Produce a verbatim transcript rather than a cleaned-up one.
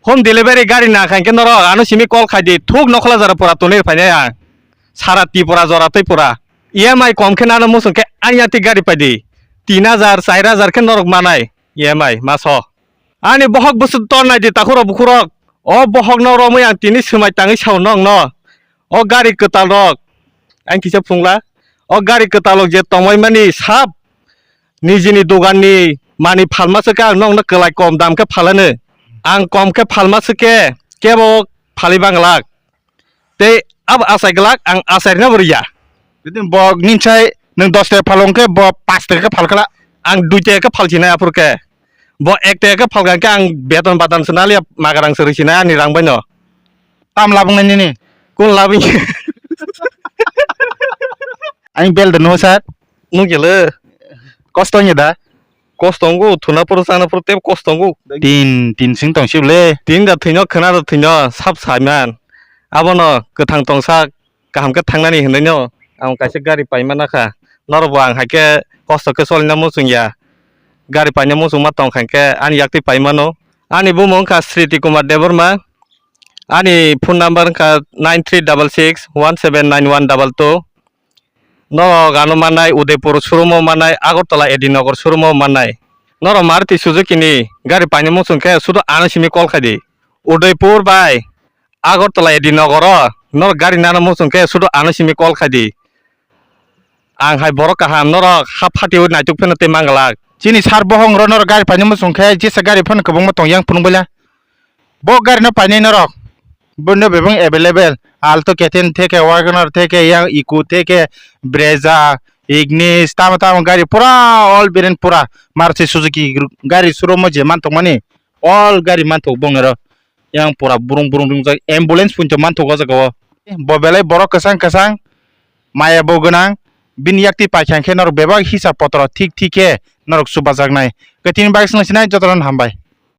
Home delivery gari nang kha hwnkhe norok ano simi call khai di, thuk Nokhla jora pura tonwi phainai ang. Sara Tripura jora tei pura. E M I kom khe nano muchung khe ani yakti gari pai di. Tin hajar, char hajar khe norok manai E M I maso. Ani bohok bwswk tor nai di takhurok bukhurok. O bohokno romwi ang tini swmai tangwi sao nokno. O gari kwtal rok. Ang kisa phungla. O gari kwtal rok je tongmai mani sab nijini doganni mani phalma se khe ang nokno kwlai kom dam khe phalano. Ang kom khe phalma se khe kebo phali banglak. Tei abo achai glak ang achairina bo rwya. Jodi bo ninsai nwng dos taka phalong khe bo paanch taka khe phalkhala. Ang dui taka khe phalsinai aphuru khe. Bo ek taka khe phalkha khe ang beton batan se naliya magarang se rwsinai ani rang baino. Tam labwngnai nini? Kun labwng? Ani bel de no sir. Nung kele. Kosto wngya da? Kosto wngo, thuna phuru chana phuru tei kosto wngo. Tin, tin sing tong sibole. Tin da thwino, khwna da thwino, sab saiman. Abono kwthang tongsa, kaham khe thangnani hinwi no ang kaisa gari paima nakha. Norok bo ang hai khe kosto khe solina muchung ya. Gari paina muchungma tong kha khe ani yaktwi paimano. Ani bumung wngkha Sriti Kumar Debbarma. Ani phone number wngkha nine three double six one seven nine one double two. Norok ano mannai Udaipur showroom-o mannai, Agartala A D Nagar showroom-o mannai. Norok Maruti Suzuki-ni gari paina muchung khe sudo ano simi call khai di. Udaipur bai Agartala A D Nagar-o norok gari nana muchung khe sudo ano simi call khai di. Ang hai borok kaham norok ha phatio naituk pheno tei manglak. Chini sar bohong ro norok gari paina muchung khe jesa gari phano kwbangma tong yang phunuk baila. Bo gari no painai norok. Bo no bebak available. Alto, K ten theke, Wagoner theke, yang Eeco theke, Brezza, Ignis, tamo tamo gari pura all brand pura Maruti Suzuki gari showroom o je man tongmani all gari man tong bongni ro. Yang pura burung burung ringjak ambulance punto man tong o jaga o. Bo belai borok kwchang kwchang maya bo gwnang bini yakti paikha khe norok bebak hisa potro thik thik khe norok chubajaknai. Kwtini bagwi swngsinai jotono hambai.